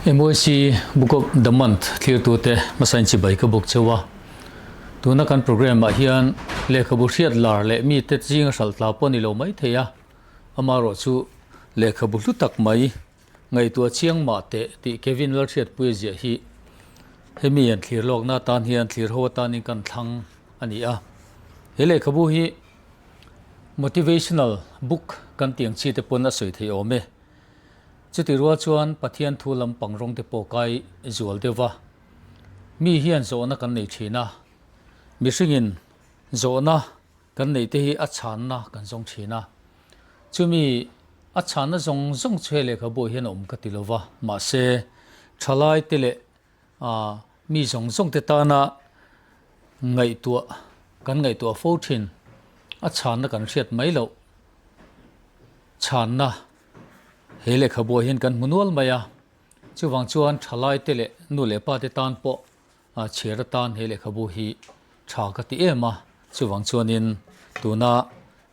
MYC Book of the Month thlirtute hmasain chibai ka bawk cheu a. Tuna kan program ah hian lehkhabu hriat lar leh mite zinga hralh tla pawh a ni lo mai thei a, amaherawh chu lehkhabu hlu tak mai Ngaihtuah chiang mah teh tih Kevin Lalhriatpuia ziah hi hemi an thlir lawkna atan hian thlir ho atanin kan thlang a ni a. He lehkhabu hi motivational book kan tih ang chi te pawn a sawi thei awm e. Chutih rual chuan Pathian thu lampang rawng te pawh kai zual deuh va. Mi hian zawhna kan nei thin a, mihringin zawhna Kan neih te hi a chhanna kan zawng thin a, chumi a chhanna zawng zawng chu he lehkhabu ah hian a awm ka ti lo va, mahse thalai te leh mi zawng zawng te tana ngaihtuah kan ngaihtuah fo thin a chhanna kan hriat mai loh chhanna he lehkhabu ah hian kan hmu nual mai a, chuvang chuan thalai te leh nu leh pa te tan pawh A chhiar atan he lehkhabu hi tha ka ti em a, chuvang chuanin tuna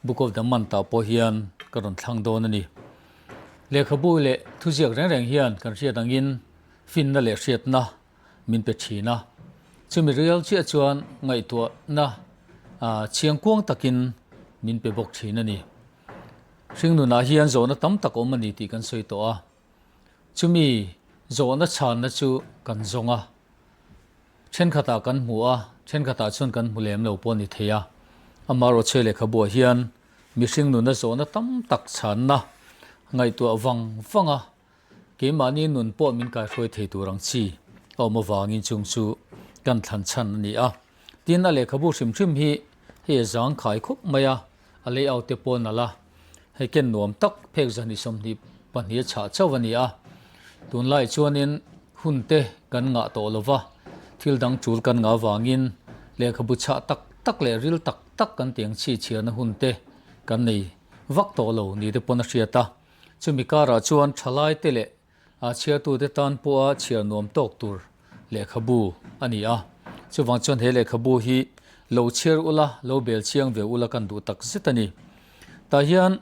Book of the Month ah pawh hian ka rawn thlang dawn a ni. Lehkhabu leh thuziak reng reng hian kan hriat angin finna leh hriatna min pe thin a, chumi rial chiah chuan ngaihtuahna chhiangkuang takin min pe bawk thin a ni. Hringnunah hian zawhna tam tak awm a ni tih kan sawi tawh a. Chumi zawhna chhanna chu kan zawng a, thenkhatah kan hmu a, thenkhatah chuan kan hmu lem lo pawh a ni thei a. Amaherawhchu lehkhabuah hian mihring nuna zawhna tam tak chhanna ngaihtuah vang vang a, keimahni nun pawh min kaihruai thei tur ang chi a awm avangin chung chu kan thlan chhan a ni a. Tin, a lehkhabu hrim hrim hi hei a zangkhai khawp mai a, a layout te pawh a nalh a, hei ken nuam tak phek zahnih 22 a chhah chauh a ni a, tunlai chuanin hun te kan ngah tawh lo va, thil dang tul kan ngah avangin lehkhabu chhah tak tak leh ril tak tak kan tiang chhi chhiarna hun te kan nei vak tawh lo ni te pawn a hriat a, chumi karah chuan thalai te leh A chhiartute tan pawha chhiar nuam tawk tur lehkhabu a ni a. Chuvang chuan he lehkhabu hi lo chhiar ula, lo bel chiang ve ula kan duh tak zet a ni. Tah hian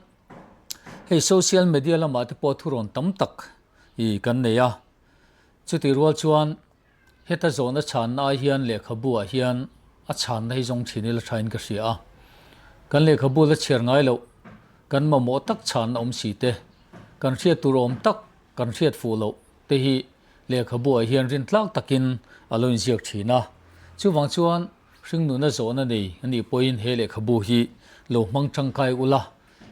hei social media lamah te pawh thurawn tam tak i kan nei a. Chutih rual chuan Heta zawhna chhanna ai hian lehkhabu ah hian a chhanna hi zawng thin ila thain ka hria a. Kan lehkhabu la chhiar ngai loh, kan mamawh tak chhanna awm si te, kan hriat tur awm tak kan hriat fuh loh te hi lehkhabu ah hian rintlak takin a lo inziak thin a. Chuvang chuan hringnuna zawhna nei a nih pawhin he lehkhabu hi lo hmang tangkai ula,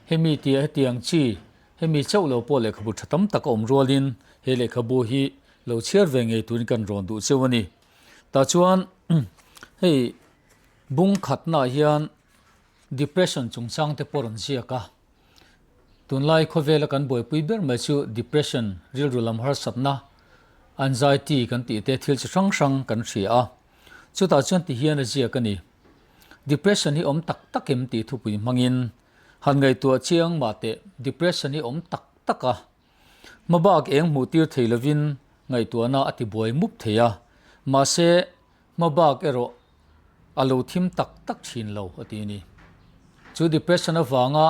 hemi tia hetiang chi hemi chauh lo pawh lehkhabu tha tam tak a awm rualin he lehkhabu hi Lo chhiar ve ngei turin kan rawn duh cheu a ni. Tah chuan hei bung khatnaah hian depression chungchang te pawh rawn ziak a. Tunlai khawvela kan buaipui ber mai chu depression rilru lam harsatna, anxiety kan tih te thil chi hrang hrang kan hria a. Chutah chuan ti hian a ziak a ni. Depression hi awm tak tak em tih thupui hmangin han ngaihtuah chiang mah teh depression hi awm tak tak a. Hmabak eng hmuh tir thei lovin ngaihtuahna a ti buai mup thei a, mahse hmabak erawh a lo thim tak tak thin lo a ti a ni. Chu depression avanga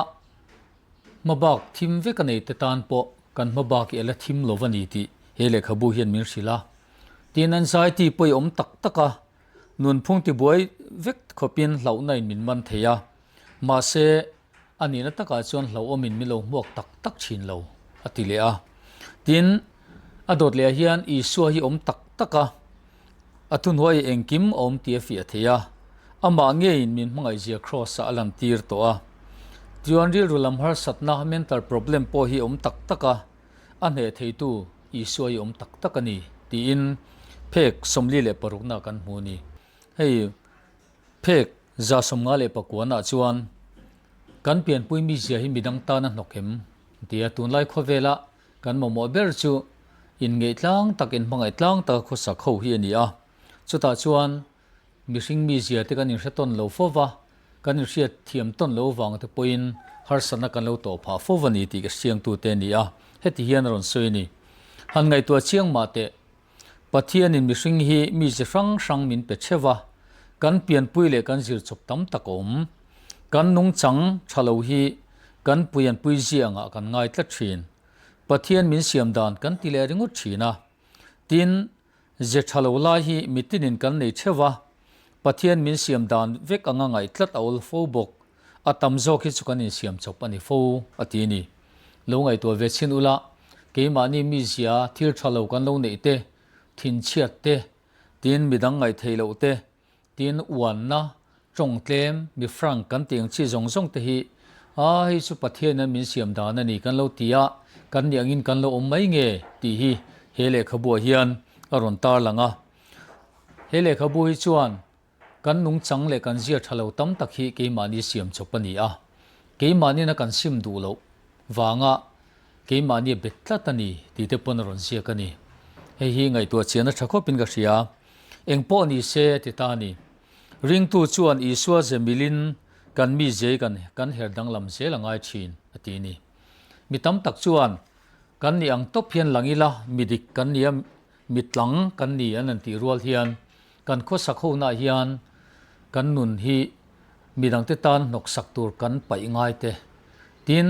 hmabak thim vek a nei te tan pawh kan hmabak hi a la thim lo a ni tih he lehkhabu hian min hrilh a. Tin, anxiety pawh i awm tak tak a, nunphung ti buai vek khawpin hlauhna in min man thei a, mahse A nihna takah chuan hlauhawmin min lo hmuak tak tak thin lo, a ti leh a. Tin, a dawt lehah hian Isua hi awm tak tak a, a thuhnuai engkim a awm tih a fiah thei a. Amah ngeiin min hmangaihzia Kraws-ah a lantir tawh a. Tichuan rilru lam harsatna, mental problem, pawh hi awm tak tak a, a hneh theitu Isua hi awm tak tak a ni, tiin phek 46na kan hmu a ni. Hei. Phek 59 chuan kan pianpui mizia hi midang tan a hnawk em? Tia tunlai khawvela kan mamawh ber chu inngeih tlang tak, inhmangaih tlang taka khawsak ho hi a ni a. Chutah chuan mihring mizia te kan inhre tawn lo fo va, kan inhriat thiam tawn lo vang te pawhin harsatna kan lo tawh phah fo va ni tih ka hriangtute a ni a, heti hian a rawn sawi a ni. Han ngaihtuah chiang mah teh. Pathianin mihring hi mi chi hrang hrang min pe theuh a, kan pianpui leh kan zir chawp tam tak a awm. Kan nungchang tha lo hi kan puianpui ziangah kan ngai tlat thin. Pathian min siam dan kan ti leh ringawt thin a. Tin, ze tha lo lai hi mitinin kan nei theuh a, Pathian min siam dan vek anga ngaih tlat a awl fo bawk. A tam zawk hi chu kan insiam chawp a ni fo, a ti a ni. Lo ngaihtuah ve chhin ula, keimahni mizia thil tha lo kan lo neih te, thinchhiat te, tin midang ngaih theih loh te, Tin, uanna, tawngtlem, mi frank kan tih ang chi zawng zawng te hi, A, hei chu Pathianin min siam dan a ni kan lo ti a, kan nih angin kan lo awm mai nge? tih hi he lehkhabuah hian a rawn tarlang a. He lehkhabu hi chuan kan nungchang leh kan zia tha lo tam tak hi keimahni siam chawp a ni a. Keimahniina kan sim duh loh vanga keimahni a bet tlat a ni tih te pawn a rawn ziak a ni. Hei hi ngaihtuah chian a tha khawpin ka hria. Eng pawh ni se a ti ta a ni. Ringtu chuan Isua ze milin kan mi zei kan kan her danglam zel a ngai thin a ti a ni. Mi tam tak chuan kan nih ang tawp hian lang ila mi dik kan ni a, mi tlang kan ni an an tih rual hian kan khawsak honaah hian kan nun hi midangte tan hnawksak tur kan paih ngai te, tin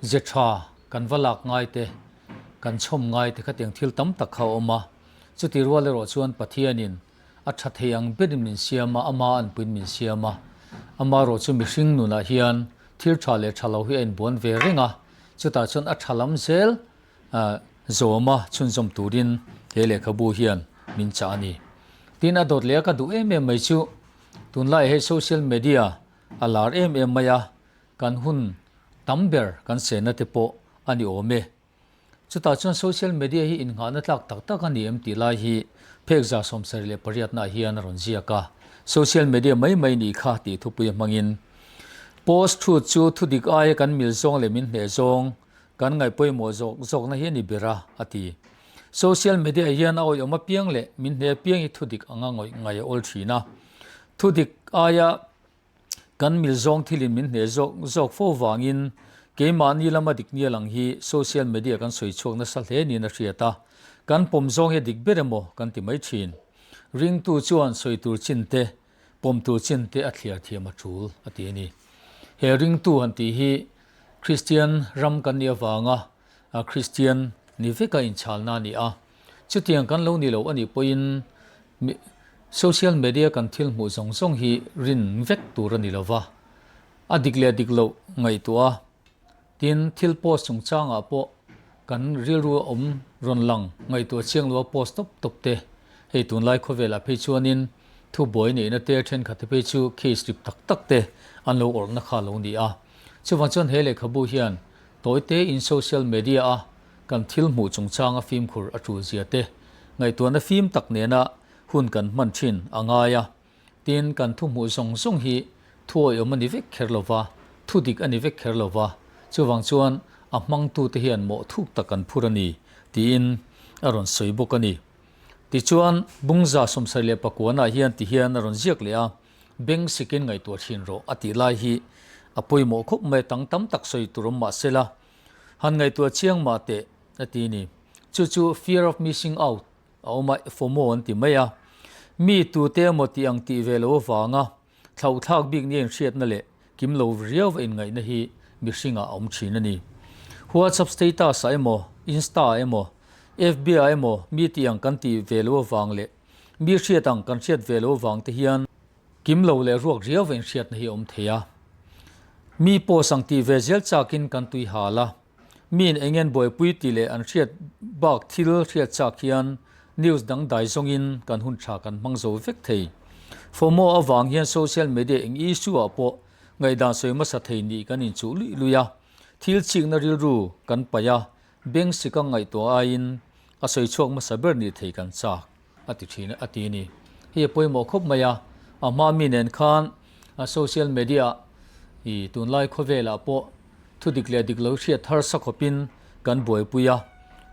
ze tha kan va lak ngai te, kan chhawm ngai te khatiang thil tam tak kha a awm a. Chuti rual erawh chuan Pathianin a tha thei ang berin min siam a, ama anpuiin min siam a. Amaherawh chu mihring nunah hian thil tha leh tha lo hi a inbuan ve reng a, chutah chuan a tha lam zel zawma chhunzawm turin he lehkhabu hian min chah a ni. Tin, a dawt leh a ka duh em em mai chu tunlai hei social media a lar em em mai a, kan hun tam ber kan sehna te pawh a ni awm e. Chutah chuan social media hi innghahna tlak tak tak a ni em tih lai hi phek 78 naah hian a rawn ziak a. Social media mai mai nih kha tih thupui a hmangin post thu chu thudik aia kan mil zawng leh min hneh zawng kan ngaih pawimawh zawk zawkna hi a ni ber a, a ti. Social media hian a awihawm apiang leh min hneh apiang hi thudik anga ngawih ngaih a awl thin a. Thudik aia Kan mil zawng thilin min hneh zawk zawk fo vangin keimahni lama dik nia lang hi social media kan sawi chhuak nasa hle niin a hriat a, kan pawm zawng hi a dik ber emaw kan ti mai thin. Ringtu chuan sawi tur chin te, pawm tur chin te a thliar thiam a tul a ti a ni. He ringtu han tih hi Kristian ram kan nih avanga Kristian ni veka inchhalna a ni a, Chutiang kan lo ni lo a nih pawhin social media kan thil hmuh zawng zawng hi rin vek tur a ni lo va, a dik leh dik loh ngaihtuah a, tin thil post chungchangah pawh kan rilru a awm rawn lang ngaihtuah chiang lo a post tawp tawp te, hei tunlai khawvelah phei chuanin thubuai neihna te thenkhat te phei chu case rip tak tak te an lo awrhna kha a lo ni a. Chuvang chuan he lehkhabu hian tawi tein social media a Kan thil hmuh chungchanga fimkhur a tul zia te, ngaihtuahna fim tak nena hun kan hman thin a ngai a. Tin, kan thu hmuh zawng zawng hi thuawiawm a ni vek kher lo va, thu dik a ni vek kher lo va, chuvang chuan a hmangtute hian mawh thuk tak an phur a ni, tiin a rawn sawi bawk a ni. Tichuan, Bungza 79ah hian tihian a rawn ziak leh a, Beng sikin ngaihtuah thin rawh a tih lai hi a pawimawh khawp mai, tang tam tak sawi tur awm mahse la, Han ngaihtuah chiang mah teh a ti ni. Chu chu fear of missing out a awm a, FOMO an ti mai a. Mi tute emaw tih ang tih ve lo avanga thlauhthlak bik nia inhriatna leh kim lo riau va inngaihna hi mihringah a awm thin a ni. WhatsApp status ah emaw, Insta ah emaw, FB ah emaw mi tih ang kan tih ve lo avang leh mi hriat ang kan hriat ve lo avang te hian Kim lo leh ruak riau va inhriatna hi a awm thei a. Mi post ang tih ve zel chakin kan tui hal a. Miin eng en buaipui tih leh an hriat bak thil hriat chak hian news dang dai zawngin kan hun tha kan hmang zo vek thei. FOMO avang hian social media eng issue ah pawh ngaihdan sawi hmasa thei nih kan inchuh luih luih a. Thil chikna rilru kan paih a, beng sika ngaihtuah aiin a sawi chhuak hmasa ber nih thei kan chak. A ti thin a ti a ni. Hei a pawimawh khawp mai a, a hma mi nen khan social media i tunlai khawvelah pawh thu dik leh dik lo hriat harsa khawpin kan buaipui a,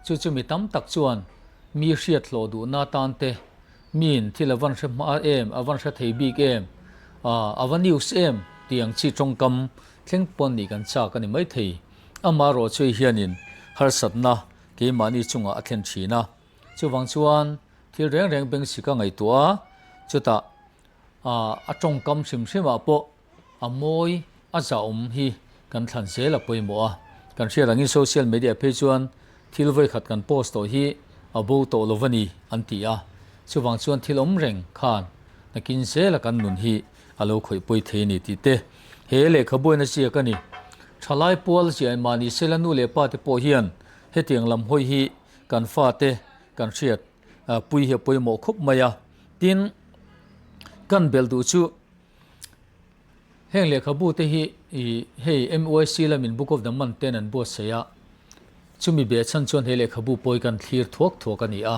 chu chu mi tam tak chuan mi hriat hlawh duhna tan te, miin thil a van hre hma em, a van hre thei bik em, a va news em tih ang chi tawngkam thleng pawn nih kan chak a ni maithei. Amaherawh chu hei hianin harsatna keimahni chungah a thlen thin a. Chuvang chuan thil reng reng beng sik a ngaihtuah a, chutah a tawngkam hrim hrimah pawh a mawi a zahawm hi kan thlan zel a pawimawh a. Kan hriat angin social media phei chuan thil vawikhat kan post tawh hi a bo tawh lo va ni an ti a. Chuvang chuan thil awm reng khan nakin zela kan nun hi a lo khawih pawi thei a ni tih te he lehkhabuaina ziak a ni. Thalai pual ziah mahni sela nu leh pa te pawh hian hetiang lam hawi hi kan fate kan hriat pui hi a pawimawh khawp mai a. Tin, kan belh duh chu heng lehkhabu te hi hei MYC lamin Book of the Month ten an buatsaih a, chumi behchhan chuan he lehkhabu pawi kan thlir thuak thuak a ni a,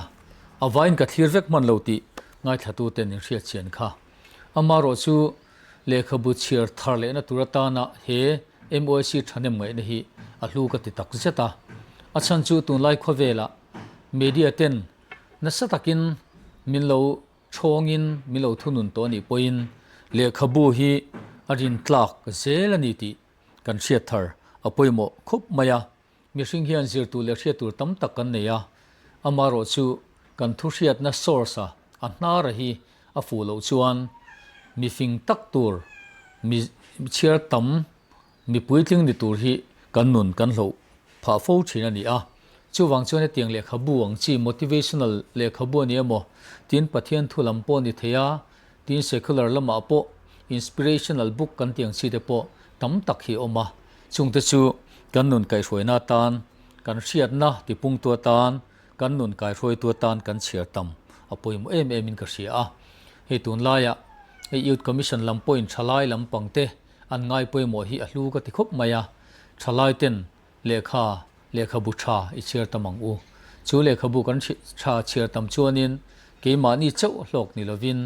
a vaiin ka thlir vek hman lo tih ngaithlatu ten in hriat chian kha. Amaherawh chu lehkhabu chhiar thar lehna tur atana he MYC thahnem ngaihna hi a hlu ka ti tak zet a, a chhan chu tunlai khawvelah media ten nasa takin min lo Thawngin min lo thunun tawh a nih pawhin lehkhabu hi a rintlak zel a ni tih kan hriat thar a pawimawh khawp mai a. Mihring hian zir tur leh hriat tur tam tak kan nei a, amaherawh chu kan thu hriatna source a a hnara hi a fuh loh chuan mi fing tak tur, mi chhiar tam Mi puitling ni tur hi kan nun kan hloh phah fo thin a ni a. Chuvang chuan hetiang lehkhabu ang chi motivational lehkhabu a ni emaw, tin Pathian thu lam pawh ni thei a, tin secular lamah pawh inspirational book kan tih ang chi te pawh tam tak hi a awm a. Chungte chu kan nun kaihhruaina atan, kan hriatna tipungtu atan, kan nun kaihruaitu atan kan chhiar tam a pawimawh em em in ka hria a. Hei tunlaiah hei Youth Commission lam pawhin thalai lampang te An ngai pawimawh hi a hlu ka ti khawp mai a, thalai ten lehkha, lehkhabu tha i chhiar tam ang u. Chu lehkhabu kan tha chhiar tam chuanin keimahni chauh hlawk ni lovin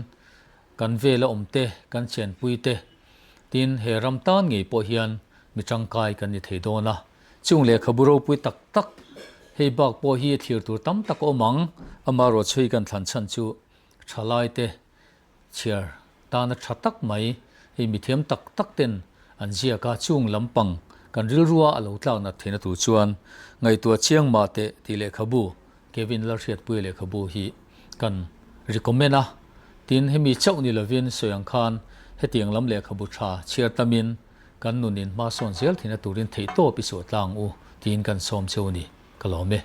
kan vela awm te, kan chenpui te, tin he ram tan ngei pawh hian mi tangkai kan ni thei dawn a. Chung lehkhabu ropui tak tak hei bak pawh hi thlir tur tam tak a awm ang, amaherawhchu kan thlan chhan chu thalai te Chhiar tana tha tak mai, hei mithiam tak tak ten an ziak a, chung lampang kan rilrua a lo tlak nat theihna tur chuan ngaihtuah chiang mah teh tih lehkhabu Kevin Lalhriatpuia lehkhabu hi kan recommend a, tin hemi chauh ni lovin sawi ang khan hetiang lam lehkhabu tha chhiar tamin kan nunin hma sawn zel theihna turin theihtawp i suah tlang u tiin kan sawm cheu ni ka lawm e.